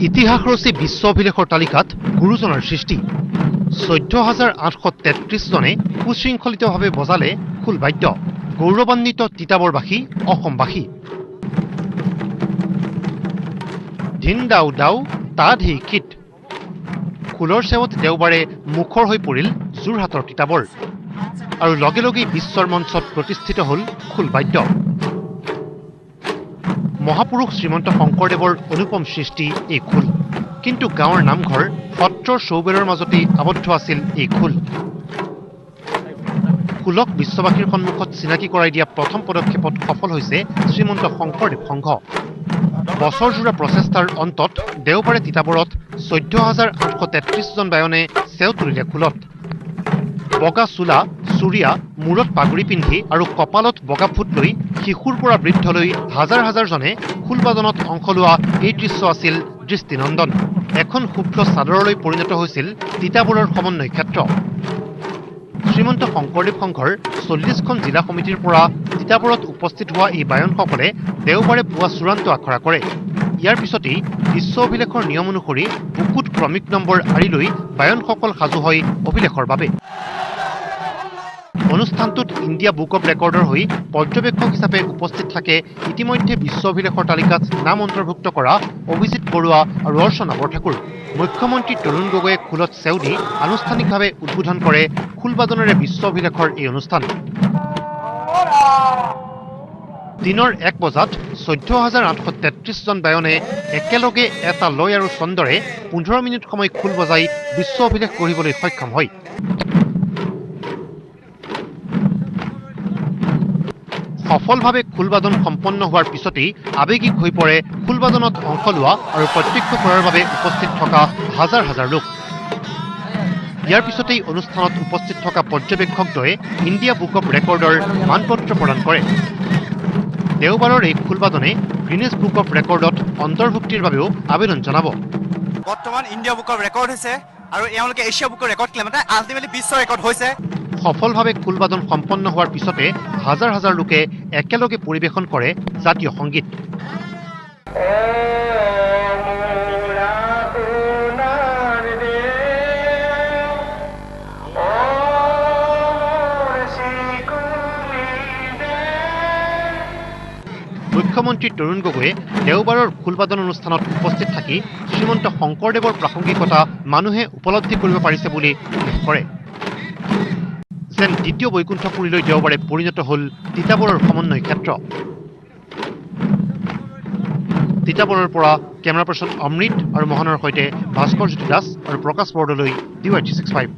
ইতিহাস ৰচি বিশ্ব অভিলেখৰ তালিকাত গুৰুজনাৰ সৃষ্টি। 14,833 জনে সুশৃংখলিতভাৱে বজালে খোল বাদ্য। গৌৰৱান্বিত তিতাবৰবাসী, অসমবাসী। ধিন দাও দাও তা ধি কিট। খোলৰ চেৱত দেওবাৰে মুখৰ হৈ পৰিল যোৰহাটৰ তিতাবৰ আৰু লগে লগেই বিশ্বৰ মঞ্চত প্ৰতিষ্ঠিত হ'ল খোল বাদ্য। মহাপুৰুষ শ্ৰীমন্ত শংকৰদেৱৰ অনুপম সৃষ্টি এই খোল। কিন্তু গাঁৱৰ নামঘৰ সত্ৰৰ চৌবেৰৰ মাজতেই আবদ্ধ আছিল এই খোল। খোলক বিশ্ববাসীৰ সন্মুখত চিনাকি কৰাই দিয়া প্ৰথম পদক্ষেপত সফল হৈছে শ্ৰীমন্ত শংকৰদেৱ সংঘ। বছৰজোৰা প্ৰচেষ্টাৰ অন্তত দেওবাৰে তিতাবৰত 14,833 জন বায়নে চেও তুলিলে খোলত। বগা চোলা, চুৰিয়া, মূৰত পাগুৰি পিন্ধি আৰু কপালত বগা ফুট লৈ শিশুৰ পৰা বৃদ্ধলৈ হাজাৰ হাজাৰজনে খোলবাদনত অংশ লোৱা এই দৃশ্য আছিল দৃষ্টিনন্দন। এখন শুভ্ৰ চাদৰলৈ পৰিণত হৈছিল তিতাবৰৰ সমন্বয় ক্ষেত্ৰ। শ্ৰীমন্ত শংকৰদেৱ সংঘৰ 40খন জিলা সমিতিৰ পৰা তিতাবৰত উপস্থিত হোৱা এই বায়নসকলে দেওবাৰে পুৱা চূড়ান্ত আখৰা কৰে। ইয়াৰ পিছতেই বিশ্ব অভিলেখৰ নিয়ম অনুসৰি বুকুত ক্ৰমিক নম্বৰ আঁৰি লৈ বায়নসকল সাজু হয় অভিলেখৰ বাবে। অনুষ্ঠানটোত ইণ্ডিয়া বুক অৱ ৰেকৰ্ডৰ হৈ পৰ্যবেক্ষক হিচাপে উপস্থিত থাকে ইতিমধ্যে বিশ্ব অভিলেখৰ তালিকাত নাম অন্তৰ্ভুক্ত কৰা অভিজিত বৰুৱা আৰু অৰ্চনা বৰঠাকুৰ। মুখ্যমন্ত্ৰী তৰুণ গগৈয়ে খোলত চেও দি আনুষ্ঠানিকভাৱে উদ্বোধন কৰে খোলবাদনেৰে বিশ্ব অভিলেখৰ এই অনুষ্ঠান। দিনৰ 1 বজাত 14,833 জন বায়নে একেলগে এটা লয় আৰু ছন্দৰে 15 মিনিট সময় খোল বজাই বিশ্ব অভিলেখ গঢ়িবলৈ সক্ষম হয়। সফলভাৱে খোলবাদন সম্পন্ন হোৱাৰ পিছতেই আৱেগিক হৈ পৰে খোলবাদনত অংশ লোৱা আৰু প্ৰত্যক্ষ কৰাৰ বাবে উপস্থিত থকা হাজাৰ হাজাৰ লোক। ইয়াৰ পিছতেই অনুষ্ঠানত উপস্থিত থকা পৰ্যবেক্ষকদ্বয়ে ইণ্ডিয়া বুক অৱ ৰেকৰ্ডৰ মানপত্ৰ প্ৰদান কৰে। দেওবাৰৰ এই খোলবাদনে গ্ৰীনিজ বুক অৱ ৰেকৰ্ডত অন্তৰ্ভুক্তিৰ বাবেও আবেদন জনাব। বৰ্তমান ইণ্ডিয়া বুক অৱ ৰেকৰ্ড হৈছে আৰু এওঁলোকে এছিয়া বুকৰ ৰেকৰ্ড ক্লেইম, মানে আল্টিমেটলি বিশ্ব ৰেকৰ্ড হৈছে। সফলভাৱে খোলবাদন সম্পন্ন হোৱাৰ পিছতে হাজাৰ হাজাৰ লোকে একেলগে পৰিৱেশন কৰে জাতীয় সংগীত। মুখ্যমন্ত্ৰী তৰুণ গগৈয়ে দেওবাৰৰ খোলবাদন অনুষ্ঠানত উপস্থিত থাকি শ্ৰীমন্ত শংকৰদেৱৰ প্ৰাসংগিকতা মানুহে উপলব্ধি কৰিব পাৰিছে বুলি উল্লেখ কৰে। যেন দ্বিতীয় বৈকুণ্ঠপুৰীলৈ দেওবাৰে পৰিণত হ'ল তিতাবৰৰ সমন্বয় ক্ষেত্ৰ। তিতাবৰৰ পৰা কেমেৰা পাৰ্চন অমৃত আৰু মোহনৰ সৈতে ভাস্কৰ জ্যোতি দাস আৰু প্ৰকাশ বৰদলৈ, DY 365।